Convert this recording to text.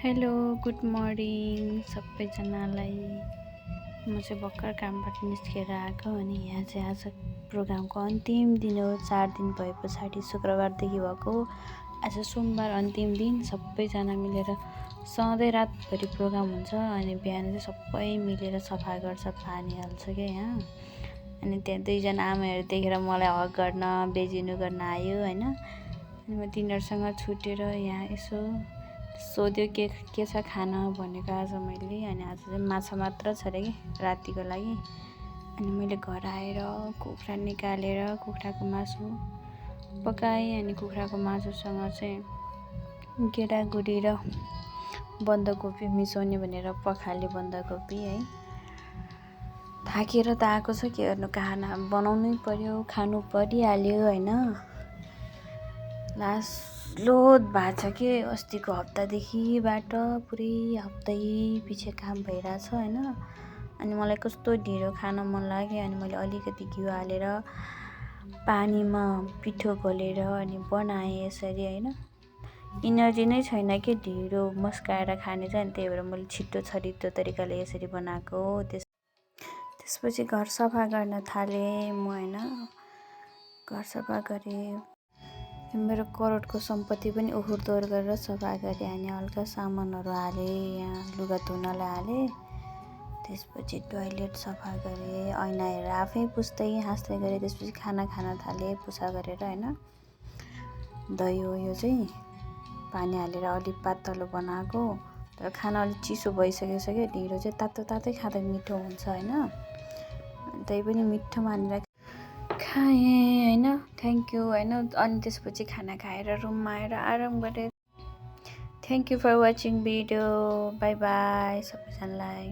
Hello good morning सबैजनालाई। म चाहिँ भर्खर कामबाट निस्केर आएको अनि यहाँ चाहिँ आज प्रोग्रामको अन्तिम दिन हो। 4 दिन भए पछाडि शुक्रबारदेखि भएको आज सोमबार अन्तिम दिन। सबैजना मिलेर सधैँ रातभरि प्रोग्राम हुन्छ अनि बिहान चाहिँ सबै मिलेर सफा गर्छ, पानी हाल्छ क्या यहाँ। अनि त्यहाँ दुईजना आमाहरू देखेर मलाई हक गर्न बेजिनु गर्न आयो होइन। अनि म तिनीहरूसँग छुटेर यहाँ यसो सोध्यो के छ खाना भनेको आज मैले। अनि आज चाहिँ माछा मात्र छ अरे कि रातिको लागि। अनि मैले घर आएर कुखुरा निकालेर कुखुराको मासु पकाएँ। अनि कुखुराको मासुसँग चाहिँ गेडागुडी र बन्दाकोपी मिसाउने भनेर पखाले बन्दाकोपी है। थाकेर त आएको छ, के गर्नु, खाना बनाउनै पर्यो, खानु परिहाल्यो होइन। लोड भएको छ कि अस्तिको हप्तादेखिबाट पुरै हप्तै पछि काम भइरहेछ होइन। अनि मलाई कस्तो ढिँडो खान मन लाग्यो। अनि मैले अलिकति घिउ हालेर पानीमा पिठो घोलेर अनि बनाएँ यसरी होइन। इनर्जी नै छैन कि ढिँडो मस्काएर खाने चाहिँ। अनि त्यही भएर मैले छिटो छरितो तरिकाले यसरी बनाएको। त्यसपछि घर सफा गर्न थालेँ म होइन। घर सफा गरेँ, मेरो करोडको सम्पत्ति पनि ओहोर दोहोर गरेर सफा गरेँ। अनि हल्का सामानहरू हालेँ, यहाँ लुगा धुनलाई हालेँ। त्यसपछि टोयलेट सफा गरेँ, ऐना हेरेर आफै पुस्दै हाँस्दै गरेँ। त्यसपछि खाना खान थालेँ पुछा गरेर होइन। दही हो यो चाहिँ, पानी हालेर अलिक पातलो बनाएको। तर खाना अलिक चिसो भइसकेको छ क्या। ढिँडो चाहिँ तातो तातै खाँदा मिठो हुन्छ होइन। त्यही पनि मिठो मानेर खाएँ होइन। थ्याङ्क यू होइन। अनि त्यसपछि खाना खाएर रुममा आएर आराम गरेँ। Thank you for watching video. Bye bye सबैजनालाई।